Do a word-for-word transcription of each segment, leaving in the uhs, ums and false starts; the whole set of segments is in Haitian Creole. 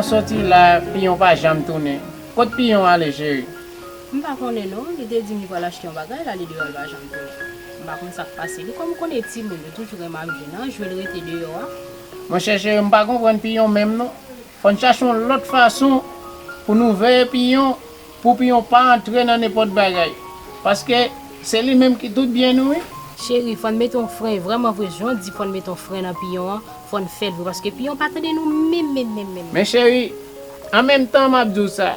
Soti la, Piyon pa janm tounen. Kot Piyon ale, cheri? M pa konnen non, li te di m li pral achte yon bagay la, li deyò, li pa janm tounen. M pa konn sa k pase li, kòm ou konnen timoun yo toujou renmen ap jwe nan jwe l rete deyò a. Monchè cheri, m pa konprann Piyon menm non. Fò n chache yon lòt fason pou nou veye Piyon, pou Piyon pa antre nan nenpòt bagay. Paske se li menm ki tout byen nou wi. Cheri, fò n mete yon fren, vrèman vre, jan w di fò n mete yon fren nan Piyon an, fò n fè l vre, paske Piyon pa tande nou menm, menm, menm, menm. Men cheri, an menm tan m ap di w sa,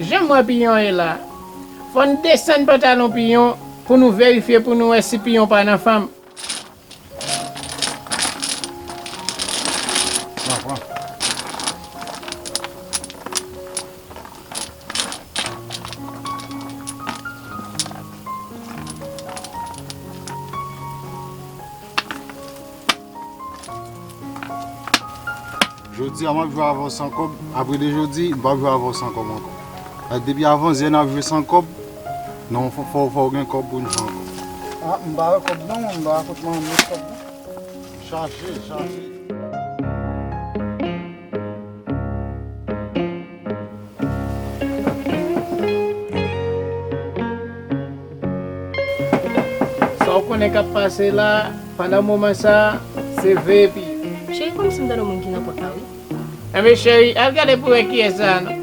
jan m wè Piyon ye la, fò n desann pantalon Piyon pou nou verifye, pou nou wè si Piyon pa nan fanm. Pran, pran. Jodi a, m ap jwe avè w san kòb. Apre de jodi, m p ap jwe avè w san kòb ankò. Depi avanzyè n ap jwe san kòb, non, fò, fò, fò w gen kòb pou n jwe ankò. Ah, m pa wè kòb non, m pa wè kot mwen met kòb non. Chaje, chaje. Sa w konnen k ap pase la, pandan moman sa a, se veye Piyon. Cheri, kòmsi m tande yon moun ki nan pòt la, wi. Enben, cheri, al gade pou wè kiyès sa a, non.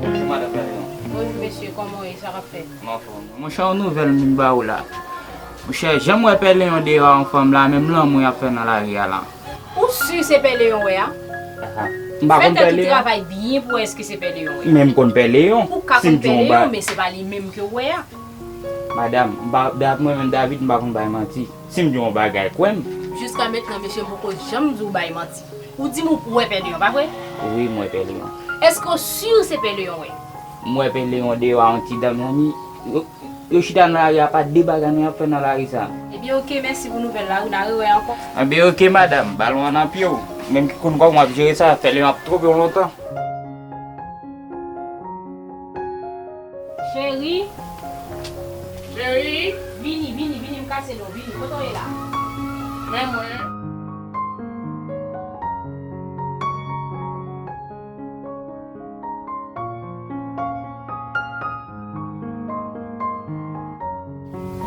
Bonjou, madanm Fèliyon. Bonjou, mesye, kòman w ye? Sa k ap fèt? M anfòm. Monchè, yon nouvèl m vin ba ou la. Monchè, jan m wè Pè Leyon deyò a yon fanm la, menm lanmou y ap fè nan lari a la. Ou si se Pè Leyon wè a? Aha. M pa konn Pè Leyon. Fè tèt ou travay byen pou wè èske se Pè Leyon wè. Men m konn Pè Leyon. Ou ka konn Pè Leyon, men se pa li menm ke w wè a. Madanm, m pa, dat mwen menm David, m pa konn bay manti. Si m di w yon bagay, kwè m. Jiska mentnan, mesye, m poko janm di w bay manti. Ou di m ou wè Pè Leyon, pa vre? Wi, m wè Pè Leyon. Èske w si se Pè Leyon wè? M wè Pè Leyon deyò a yon ti dam, zanmi. Yo, yo chita nan lari a, pa de bagay nou y ap fè nan lari sa. Ebyen, oke, mèsi pou nouvèl la, wi, n a rewè ankò. Ebyen, oke, madanm, balon an nan pye w. Menm ki konn kòman w ap jere sa, Pè Leyon ap twonpe w lontan. Cheri. Cheri. Vini, vini, vini, m kase non, vini. Kote w ye la? Men mwen.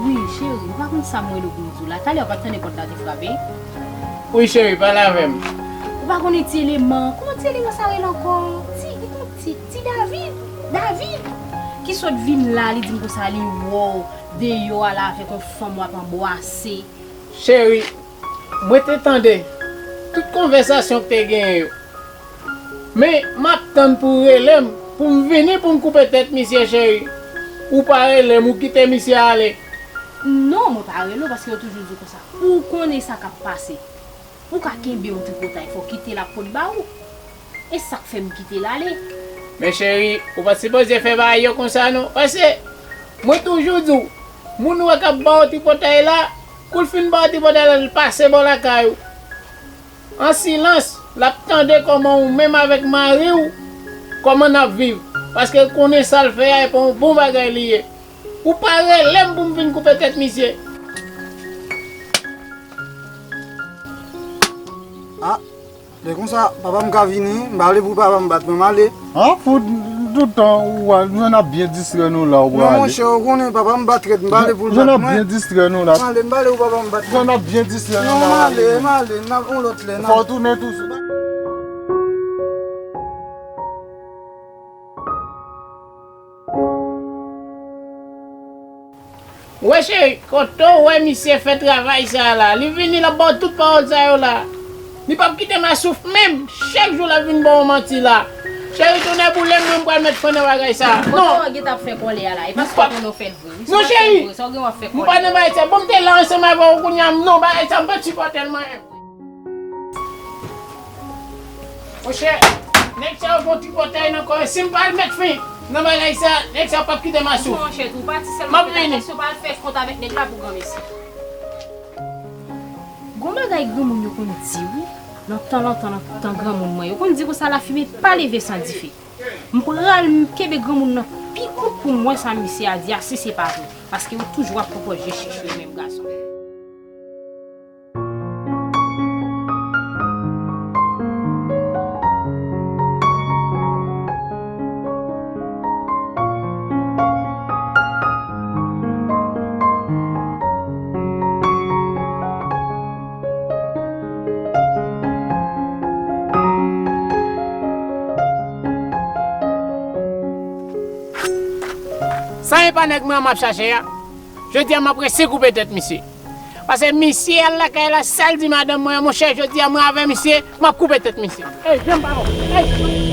Wi, cheri, ou pa konn sa m rele w pou m di w la. Talè ou pa t tande pòt la te frape? Wi, cheri, pale avè m. Ou pa konnen ti eleman. Kòman ti eleman sa rele ankò? Ti, li konn ti, ti David. David! Ki sot vin la, li di m konsa li wè w deyò a la avèk yon fanm w ap anbwase. Cheri, mwen te tande tout konvèsasyon k te genyen yo. Men, m ap tann pou w rele m, pou m vini pou m koupe tèt misye, cheri. Ou pa rele m, ou kite misye ale. Non, mwen pa rele w paske yo toujou di w konsa. Ou konnen sa k ap pase. Pou w ka kenbe yon tripotay, fò w kite l ap pot ba ou. E sa k fè m kite l ale. Men cheri, ou pa t sipoze fè bagay yo konsa non. Paske, mwen toujou di w, moun ou wè k ap ba w tripotay la, kou l fin ba w tripotay la, l pase bò lakay ou. An silans, l ap tande kòman ou menm avèk mari w, kòman n ap viv. Paske l konnen sa l fè a, e pa yon bon bagay li ye. Ou pa rele m pou m vin koupe tèt misye. Ah, lè konsa, papa m ka vini, m pa vle pou papa m bat mwen, m ale. Ah, fout, tout tan ou a, nou n ap byen distrè nou la, ou pral ale. Non, monchè, ou konnen papa m bat rèd, m pa vle pou l bat mwen. Nou n ap byen distrè nou la. M ale, m pa vle pou papa m bat mwen. Nou n ap byen distrè nou la. Non, m ale, m ale, n ap yon lòt lè. Fò w tounen tou. Wè cheri, kote w wè misye fè travay sa a la? Li vini, l ap ba w tout pawòl sa yo la. Li p ap kite m a souf menm. Chak jou l ap vin ba w manti la. Cheri, tonnè boule m, mwen m pral met fren nan bagay sa a. Non. Kote w gentan ap fè kòlè a la? E paske w konnen w fè l vre wi. Non, cheri. Sa w gen w ap fè kòlè. M pa nan bagay sa. Bon, m te la ansanm avè w, kounye a, non, bagay sa, m pa t sipòte l mwen. Monchè, nèg sa yo gon tripotay nan kò yo. Si m pa al met fen nan bagay sa, nèg sa yo p ap kite m asou. Monchè, tou pati sèlman. M ap vini. Atensyon, pa al fè kont avèk nèg la pou granmesi. Gon bagay granmoun yo konn di wi, nan tan lontan, nan tan granmoun mwen, yo konn di konsa lafimen pa leve san dife. M pral kenbe granmoun nan pi kout pou m wè sa misye a di a, si se pa vre. Paske yo toujou ap poko je chèche yo menm gason. Sa e pa nèg mwen an m ap chache a. Jodi a m ap resi koupe tèt misye. Paske misye al lakay la, sa l di madanm mwen an, monchè, jodi a mwen avè misye, m ap koupe tèt misye. Ey, janm pa bon. Ey!